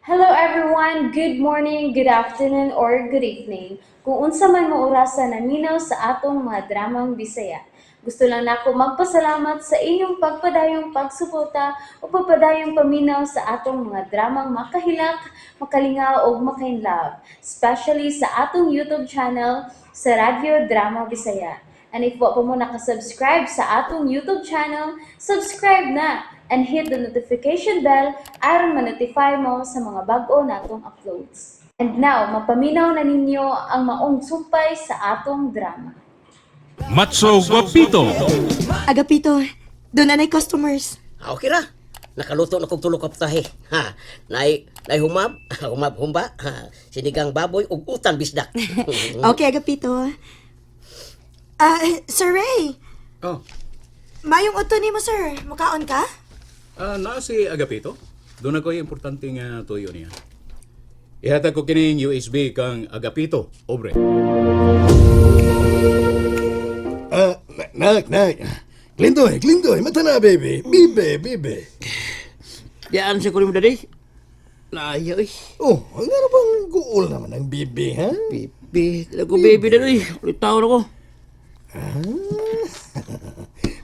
Hello everyone! Good morning, good afternoon, or good evening. Kung unsa man mo orasa naminaw sa atong mga dramang Bisaya. Gusto lang nako magpasalamat sa inyong pagpadayong pagsuporta o pagpadayong paminaw sa atong mga dramang makahilak, makalingaw ug makainlove, especially sa atong YouTube channel sa Radyo Drama Bisaya. And if wa pa mo nakasubscribe sa atong YouTube channel, subscribe na and hit the notification bell aron ma-notify mo sa mga bag-o natong uploads. And now, mapaminaw na ninyo ang maong sumpay sa atong drama. Matso Guapito. Agapito, doon na customers. Ah, okay ra. Nakaluto na kog tulo ka putahe. Ha, nay nay humab, humab humba, ha, sinigang baboy ug utan bisdak. Okay, Agapito. Ah, Sir Ray, Oh, mayong uto nimo, sir. Mukaon ka? Naa si Agapito. Doon ako yung importante nga tuyo niya. Ihatag ko kining USB kang Agapito, obre. Ah, nak, nak. Clintoy, Clintoy, mata na, baby. Bibe, bibe. Diyan sa kulim dadi. Layo eh. Oh, ang ano bang guol naman ang bibi, ha? Bibi, dili ko baby dadi. Ulit taon ako.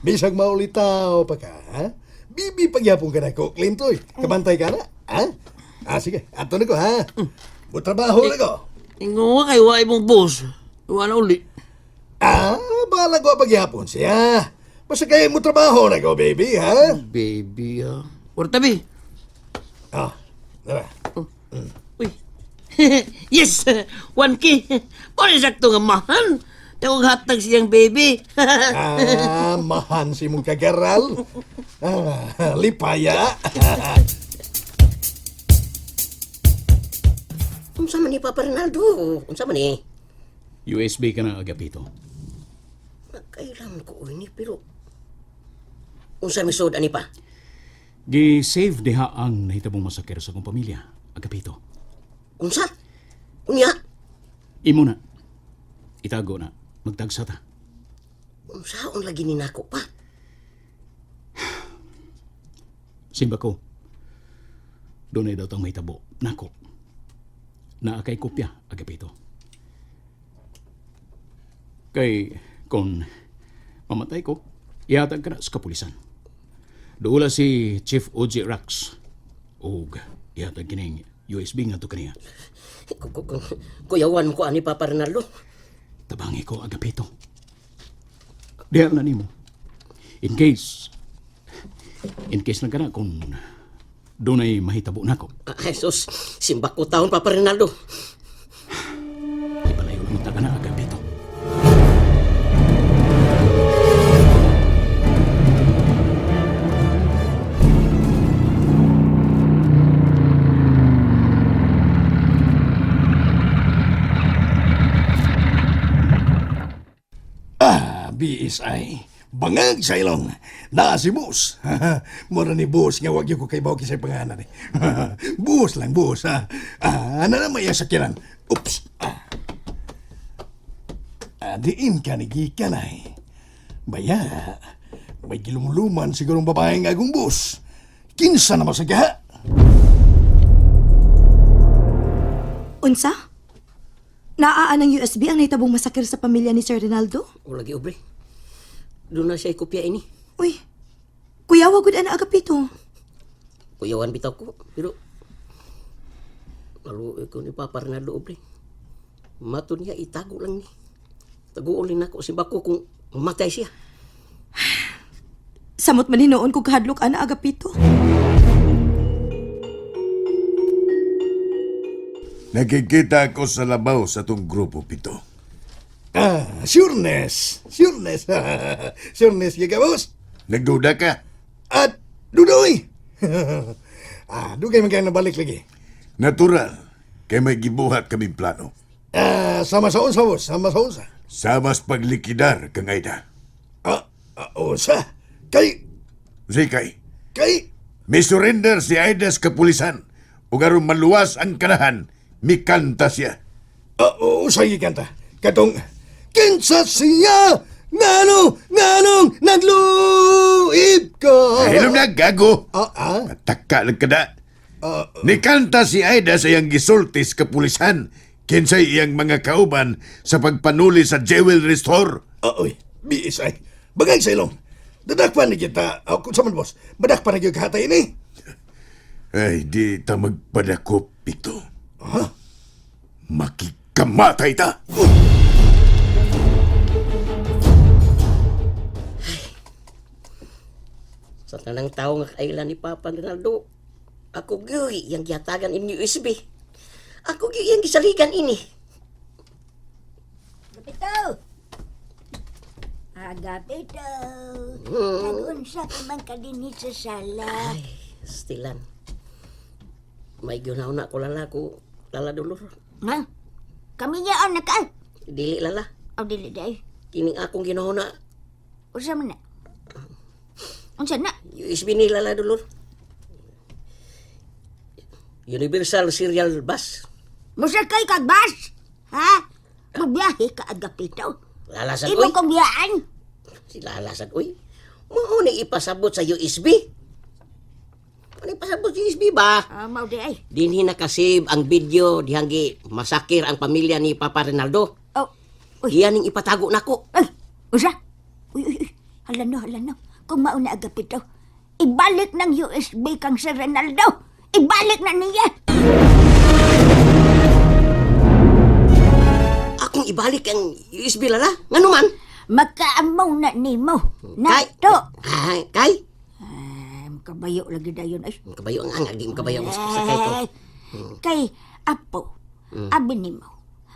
Bisag maulitaw pa ka, ha? Bibi pagyapon ka na ko, Clintoy. Kabantay ka na, ha? Ah, sige, ato na ko, ha? Butrabaho na ko. Ingo ka kay wa imong boss. Wa na uli. Ah, bahala ko pagyapon siya. Basta kayo mo trabaho na ko, baby, ha? Baby ah. Or tabi. Ah, tara. Uy. Yes, 1K. Pone sakto nga mahan. Tawag hatag siyang baby. Ah, mahan si mong kagaral. Ah, lipaya. Unsa man ni Papa Ronaldo? Unsa man ni? USB ka na, Agapito. Kailan ko ini pero unsa mi sud ani pa? Gi-save diha ang nahitabong masakir sa akong pamilya, Agapito. Unsa? Unya? Imo na. Itago na. Magtagsa ta. Unsaon lagi ni nako pa? Simba ko. Doon ay daw tang mahitabo. Nako. Naa kay kopya, Agapito. Kay kung mamatay ko, ihatag ka na sa kapulisan. Doula si Chief O.J. Rax. Og ihatag kining USB nga to kaniya. Kuyawan ko ani Papa Ronaldo. Tabangi ko, Agapito. Diha na nimo. In case lang ka na kung doon ay mahitabo nako. Ah, Jesus, simbak ko taon Papa Ronaldo. Ipalayo lang ta ka na, Agapito. Ah, BSI. Bangag sa ilong. Naa si Bus. Mura ni Bus nga wag yung ko kay bawag sa pangalan eh. Bus lang, Bus. Ha? Ah, ano na may sakiran? Oops. Ah. Ah, diin ka ni gikan ay. Baya, may gilumluman sigurong babaeng agong bus. Kinsa na masagya? Unsa? Naa ang USB ang nahitabong masakir sa pamilya ni Sir Rinaldo? O lagi obre. Doon na siya kopya ini. Uy, kuya, wagud ana Agapito. Kuyawan bitaw ko, pero maluoy ko ni Papa Ronaldo obre. Mato niya itago lang ni. Taguon lang nako si Bako kung mamatay siya. Samot man hinuon kog kahadlok ana Agapito. Nakikita ako sa labaw sa tong grupo pito. Ah, sureness. Sureness. Sureness, giga, boss. Nagduda ka? At dudoy. Ah, dugay man kayo nabalik lagi. Natural, kay may gibuhat kaming plano. Ah, sama sa unsa, boss. Sama sa unsa. Sama sa paglikidar kang Aida. Ah, ah, unsa? Kay, Unsay kay, kay, may surrender si Aida sa kapulisan ug aron maluwas ang kanahan, mikanta siya. ah, unsa gikanta? Katong, kinsa siya, nganong, nganong, nagluib ka. Ay, hilom na, gago! Ah, ah, Mataka lang kada. Nikanta si Aida sa iyang gisulti sa kapulisan kinsay iyang mga kauban sa pagpanuli sa jewelry store. Ah, oy, BSI. Bagay sa ilong. Dadakpan ni kita. Ah, kung sa man, boss. Madakpan na gyud kahatay ini. Ay, di ta magpadakop ito. Ha? Makikamatay ta! Sa tanang tao nga kailan ni Papa Ronaldo, ako gyud yang gihatagan ini USB. Ako gyud yang gisaligan ini. Agapito! Agapito! Nag-unsa ka man ka dinhi sa sala. Ay, stilan. May ginaw na ko lala ko, lala Dolor. Ha? Kami niya ang naka. Dili lala. Aw dili day. Kining akong ginaw na Unsa man na? Unsa na? USB ni lala Dolor. Universal Serial Bus. Musakay kag bus? Ha? Magbiyahe ka, Agapito. Lala sad Imo oy. kong biyaan. Si Lala sad oy. Mao ni ipasabot sa USB. Mao ni ipasabot sa USB ba? Ah, mao di ay. Dinhi nakasave ang video dihanggi masakir ang pamilya ni Papa Rinaldo. Oh, uy. Iyan ning ipatago nako. Ay, unsa? Uy, uy, uy. Hala no, hala no. Kung mauna, Agapito, ibalik ng USB kang si Ronaldo. Ibalik na niya. Akong ibalik ang USB lala. Ngano man? Makaamaw na nimo. Nato. Ay, kay. Ay, makabayo lagi dayon. Ay, Kabayo ang angag, di mo kabayo ang sakay ko. Ay, kay apo, abi nimo.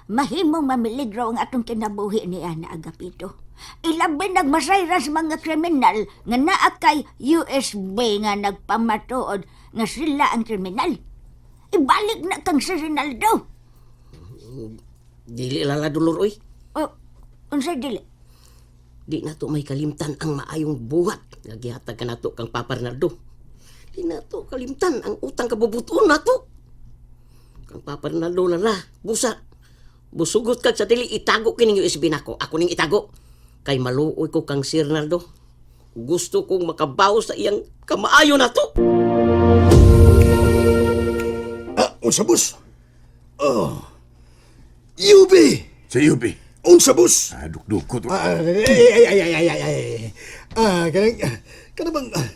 Mahimong mamiligro ang atong kinabuhi ni Ana Agapito. Ilabi nagmasayra sa mga kriminal nga naa kay USB nga nagpamatuod nga sila ang kriminal. Ibalik na kang si Ronaldo. Dili lala Dolor oy. O, unsa dili? Di na to may kalimtan ang maayong buhat nga gihatag kanato kang Papa Rinaldo. Di na to kalimtan ang utang kabubuton nato. Kang Papa Rinaldo lala, busa. Busugot kag sa dili itago kining USB nako. Ako ning itago. Kay maluoy ko kang si Rinaldo. Gusto kong makabaw sa iyang kamaayo nato. Ah, unsa boss? Oh. UB. Sa UB. Unsa boss? Ah, dukdukot. Ah, ay, ay, ay, ay, ay, ay, ay. Ah, kanang, kanang bang, ah,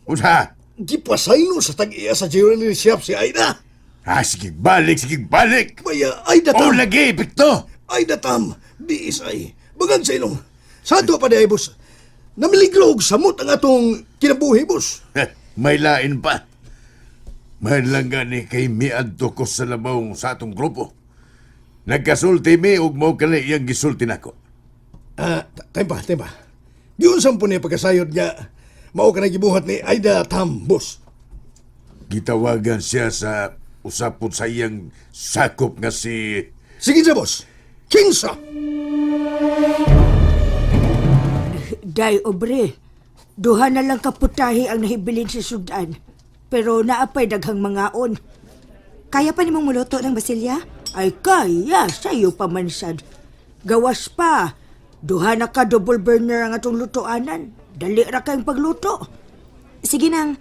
Unsa? gipasaylo sa tag-iya sa jewelry shop si Aida. Ah, sige, balik, sige, balik! Baya, Aida Oh, tam. lagi, Pito! Aida tam. BSI. Bagang sa ilong. Sa ato pa di ay, boss. Namiligro og samot ang atong kinabuhi, boss. May lain pa. May lang gani kay miadto ko sa labaw sa atong grupo. Nagkasulti mi ug mao kani iyang gisulti nako. Ah, time pa, time pa. Giunsan po niya pagkasayod nga mao ka na gibuhat ni Aida Tam, boss. Gitawagan siya sa usapon sa iyang sakop nga si Sige siya, boss. Kinsa! Day, obre. Duha na lang kaputahi ang nahibilin sa sudan. Pero naapay daghang mangaon. Kaya pa nimong muluto ng basilya? Ay kaya, sayo pa man sad. Gawas pa. Duha na ka double burner ang atong lutoanan. Dali ra kayong pagluto. Sige nang,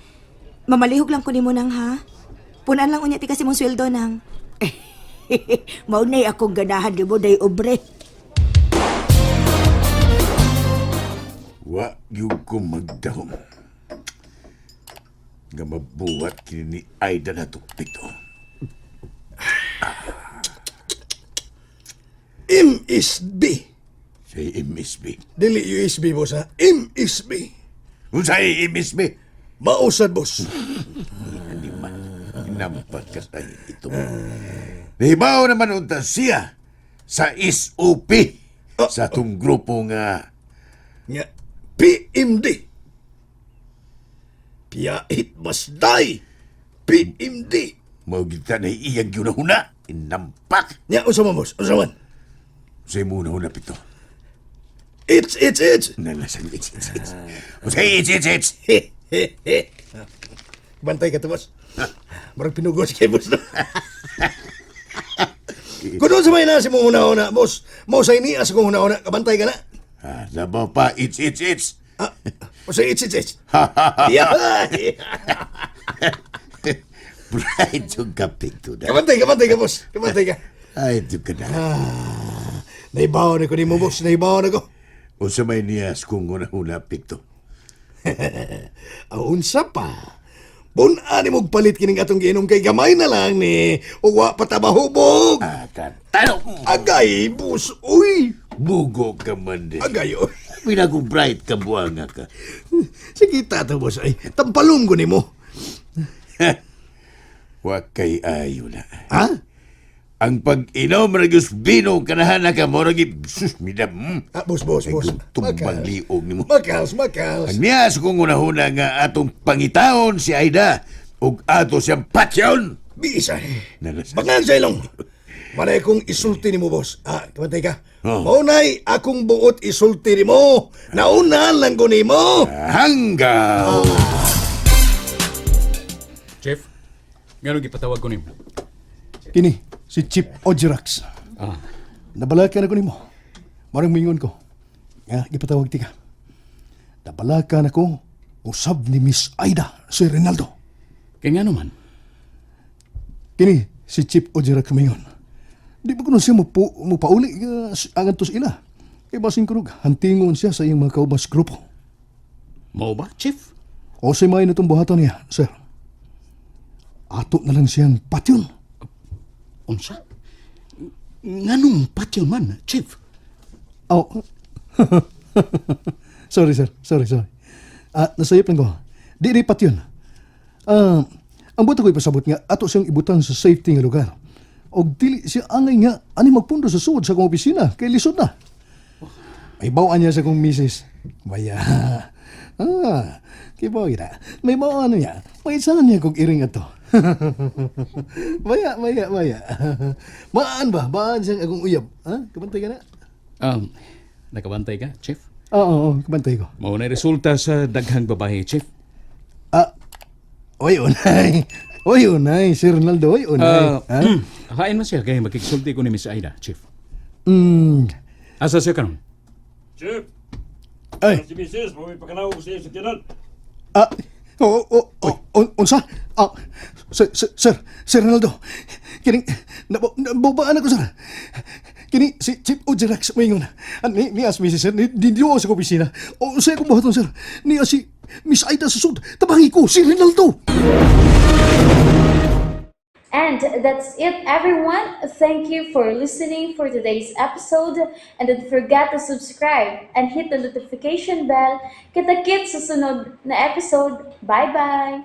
mamalihog lang ko nimo nang ha. Punan lang unya ti kasi mong sweldo nang. Mao na'y akong ganahan nimo day obre. Wa gyud ko magdahom. Nga mabuhat kini ni Aida na Pito. MSB. Sa MSB. Dili USB, boss, ha? MSB. Unsay MSB? Mausad, boss. Hindi man. Inampat ka sa ito. Nahibaw naman unta siya sa SOP sa atong grupo nga Nga, PMD. Piait must die. PMD. mao gid ta na iyang ginahuna. Inampak. Nya, unsa man, boss? Unsa man? Sa imo na huna pito. It's, it's, it's. Nalasan it's it's it's. Unsay it's it's it's. He, he, he. Bantay ka to, boss. Murag pinugos kay boss. No? Kung doon sa may nasi mong una-una, boss, mao sa ini as kong una-una, kabantay ka na. Ah, labaw pa it's it's it's. Ah, o sa it's, it's, it's. Yeah. Bright yung kapito na. Kamantay, kamantay ka, boss. Kamantay ka. Ay, yung ka na. Ah, naibaw na ko ni mo, boss. Naibaw na ko. Unsa may niyas kung una-una, Pikto. Ang unsa pa. Bun-ani mong palit kining atong giinom kay gamay na lang ni. Uwa pa ta mahubog. Ah, katano! Agay, boss. Uy! Bugo ka man din. Agay, uy. Pinagong bright ka, buwanga ka. Sige, tato, boss. Ay, tampalong ko nimo. Wa kay ayo na. Ha? Ang pag-inom ra gyud bino kanahan na ka mo ra gyud sus midam. Ah, boss, boss, Ay, boss. tumbang liog nimo. Makals, makals. Ang niya sa kong unahuna nga atong pangitaon si Aida ug ato siyang patyon. Bisa. Nalas- Bangan sa ilong. Manay kong isulti nimo, boss. Ah, kamantay ka. Oh. Maunay akong buot isulti nimo. Nauna lang ko nimo. Hanggaw. Chief, ngano gipatawag ko nimo? Kini, si Chief Ojirax. Ah, Nabalakan ako nimo. Marang mingon ko. Nga, gipatawag ti ka. Nabalakan ako usab ni Miss Aida si Rinaldo. Kay ngano man? Kini, si Chief Ojirax mingon. Di ba kuno siya mupauli ang antos ila? Kay basin kunog, hantingon siya sa iyang mga kaubas grupo. Mao ba, Chief? O say may natong buhatan niya, sir. Ato na lang siyang patyon. Unsa? Nganong patyon man, Chief? Oh. Sorry, sir. Sorry, sorry. Ah, nasayop lang ko. Di di patyon. Ah, ang buto ko ipasabot nga ato siyang ibutan sa safety nga lugar. Og dili siya angay nga ani magpundo sa suod sa akong opisina kay lisod na. May bawaan niya sa akong misis. Baya. Ah, kibaw ira. May bawaan niya. May saan niya kog iring ato. Baya, baya, baya. Maan ba? Maan siyang akong uyab. Ha? Kabantay ka na? Nakabantay ka, Chief? Oo, oo, kabantay ko. Mao na resulta sa daghang babae, Chief. Ah, oy, unay. Oy, unay. Sir Ronaldo, oy, unay. Ah, Ha? hain man siya kay makigsulti ko ni Miss Aida, Chief. Asa siya karon? Chief, Ay, si Mrs. May pakanaw ko sa iyo sa tinan. ah, oo, oo, oh, unsa? Ah, sir, sir, sir, Sir Ronaldo, kining, nabubaan ako, sir. Kini, si Chief Ojerax, maingon. Ah, ni as Mrs. Sir, ni diyo sa opisina. O, sa akong buhaton, sir. Ni as si Miss Aida sa sud. Tabangi ko, si Ronaldo. And that's it, everyone. Thank you for listening for today's episode. And don't forget to subscribe and hit the notification bell. Kita-kits sa sunod na episode. Bye-bye!